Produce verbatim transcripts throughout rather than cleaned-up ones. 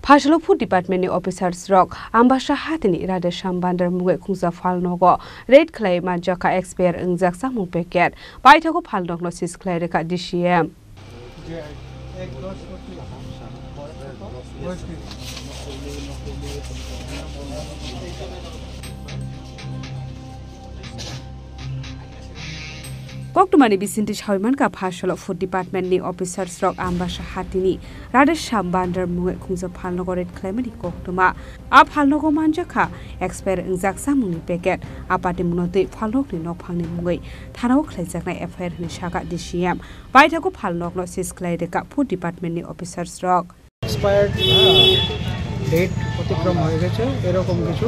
Phasalo Food Department ni officers rok Ambasa hatini Radheshyam Bhandar mungwi khungsa phalnogo raid khlai manjakha expire wngjak chamung packet. Paithago phalnokno seize khlai rwkha D C M. Koktwmani bisingtwi sawi mankha, Phasalo Food Department ni officers rok Ambasa hatini Radheshyam Bhandar mungwi khungsa phalnogo raid khlaimani koktwma. A phalnogo manjakha expire wngjak chamungni packet. A patimungno twi phalnokni nokphangni mungwi thanao khlaijaknai F I R hwnwi sakha D C M. Paithago phalnokno seize khlai rwkha Food Department ni officers rok. Expired date অতিক্রম হয়ে গেছে এরকম কিছু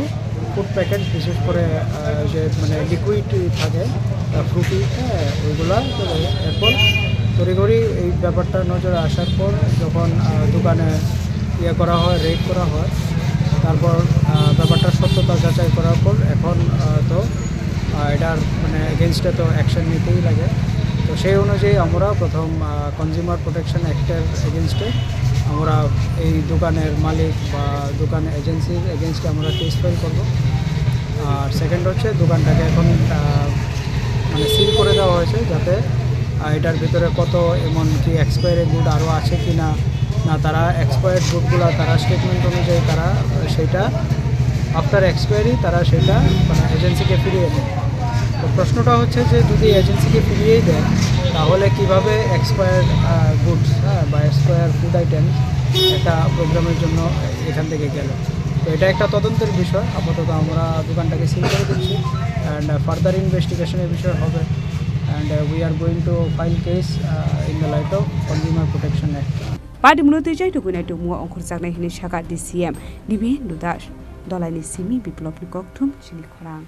food packet, বিশেষ করে আহ, যে মানে লিকুইড থাকে, ফ্রুটি, হ্যাঁ, ওইগুলা। তো এরপর তড়িঘড়ি এই ব্যাপারটা নজরে আসার পর যখন আহ, দোকানে ইয়ে করা হয়, রেড করা হয়, তারপর আহ, ব্যাপারটা সত্যতা যাচাই করার পর এখন আহ, তো আহ, এটার মানে এগেনস্টে তো অ্যাকশন নিতেই লাগে। তো সেই অনুযায়ী আমরা প্রথম কনজিউমার প্রোটেকশন অ্যাক্টের এগেনস্টে আমরা এই দোকানের মালিক বা দোকান এজেন্সির এগেনস্টে আমরা কেস ফাইল করব। আর সেকেন্ড হচ্ছে, দোকানটাকে এখন আহ, মানে সিল করে দেওয়া হয়েছে, যাতে আহ, এটার ভিতরে কত এমন কি এক্সপায়ারি গুড আরও আছে কি না, না তারা এক্সপায়ার্ড গুডগুলো তারা স্টেটমেন্ট অনুযায়ী তারা আহ, সেটা আফটার এক্সপায়ারি তারা সেটা মানে এজেন্সিকে ফিরিয়ে দেয়। তো প্রশ্নটা হচ্ছে যে যদি এজেন্সিকে ফিরিয়েই দেয়, তাহলে কিভাবে এক্সপায়ার্ড গুডস, হ্যাঁ, বা এক্সপায়ার ফুড আইটেমস একটা প্রোগ্রামের জন্য এখান থেকে গেল? তো এটা একটা তদন্তের বিষয়। আপাতত আমরা দোকানটাকে সিল করে দিচ্ছি, অ্যান্ড ফার্দার ইনভেস্টিগেশন এ বিষয়ে হবে, and we are going to file case in the light of Consumer Protection Act. Patimungno twijai tubunai tubungo ongkhorjaknai hwnwi sakha D C M Dipen Dudas. Dolaini simi Biplopni kokthum chini khorang.